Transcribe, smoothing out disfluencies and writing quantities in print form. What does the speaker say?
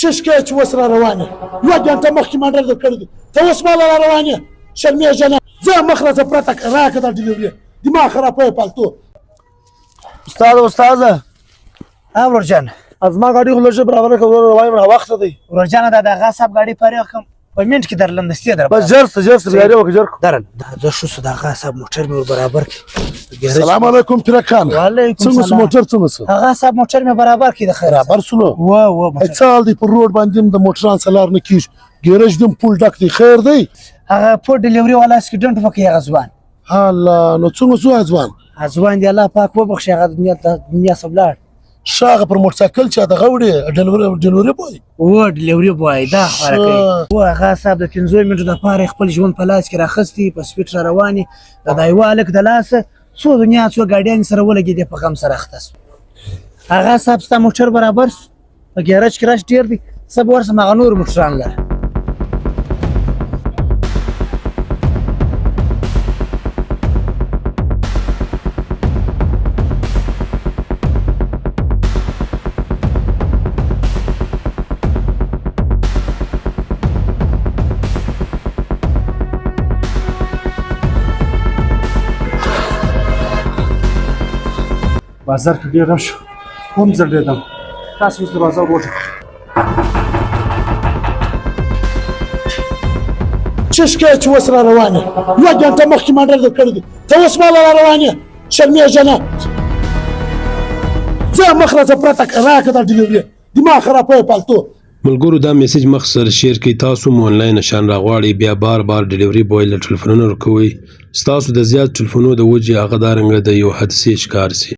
چشکه چې اوس را روان یې، یوه ګنټه مخکې ما ډر درکړی دی، ته اوس ماله را روان یې؟ شرمېږه نه، ځه مخ راڅخه پرته کړه، راکړه دا ډیلیوري، دماغ خرابوې پالتو. استاد استاد. ها ورور جان. زما ګاډي خو لږ برابر کړه ورور، وایم ناوخته دی. ورور جانه، دا د هغه صاحب ګاډي فارغ کړم، په منټ کې درلم، دستي در بس ژر شه، ژر شه، ګاډي وکړه، ژر. درل زه شو څه د هغه صاحب موټر مې ور برابر کړ. سلام علیکم پیرکان. وعلیکم څنګه سو سلام. موټر څنګه سو؟ هغه صاحب موټر مې برابر کړ، د خیر برابر سولو؟ و و موټر. څه حال دی؟ پر روډ باندې هم د موټران څه لار نه کیږي، ګیرج دم پول ډک دی، خیر دی؟ هغه په ډیلیوري والا اکسیډنټ وکړ، هغه ځوان. الله، نو څنګه سو ځوان؟ هغه ځوان دی الله پاک وبخښي، هغه دنیا ته دنیا څخه ولاړ. ښه، هغه پر موټرسایکل چې دغه وړي ډیلیوري بوی؟ و ډیلیوري بوای دا خواره کوي. و هغه صاحب د 5 منټو دپاره خپل ژوند په لاس کې راخستی، په سپیډ را روانې، د دا یوه هلک د لاسه څو دنیا څو ګاډیانې سره ولګېدې، په غم سره اخته سو. هغه صاحب ستا موټر برابر سو، په ګیراج کې رش ډېر دی، زه به ورسم هغه نور موټران لره. بازار کې ډېر رش هم ځړېدم، تاسو اوس دروازه وګورئ. چشکه چې اوس را روان یې، یوه ګنټه مخکې ما ډر درکړی دی، ته اوس ماله را روان یې؟ شرمېږه نه، ځه مخ راڅخه پرته کړه، راکړه دا ډیلیوري، دماغ خرابوې پالتو. ملګرو دا میسج مخ سره شیر کړئ. تاسو مو انلاین شان راغواړئ، بیا بار بار ډیلیوري بوای له ټلیفونونه ورکوئ، ستاسو د زیات ټلیفونو د وجې هغه دارنګه د یو حادثې ښکار شي.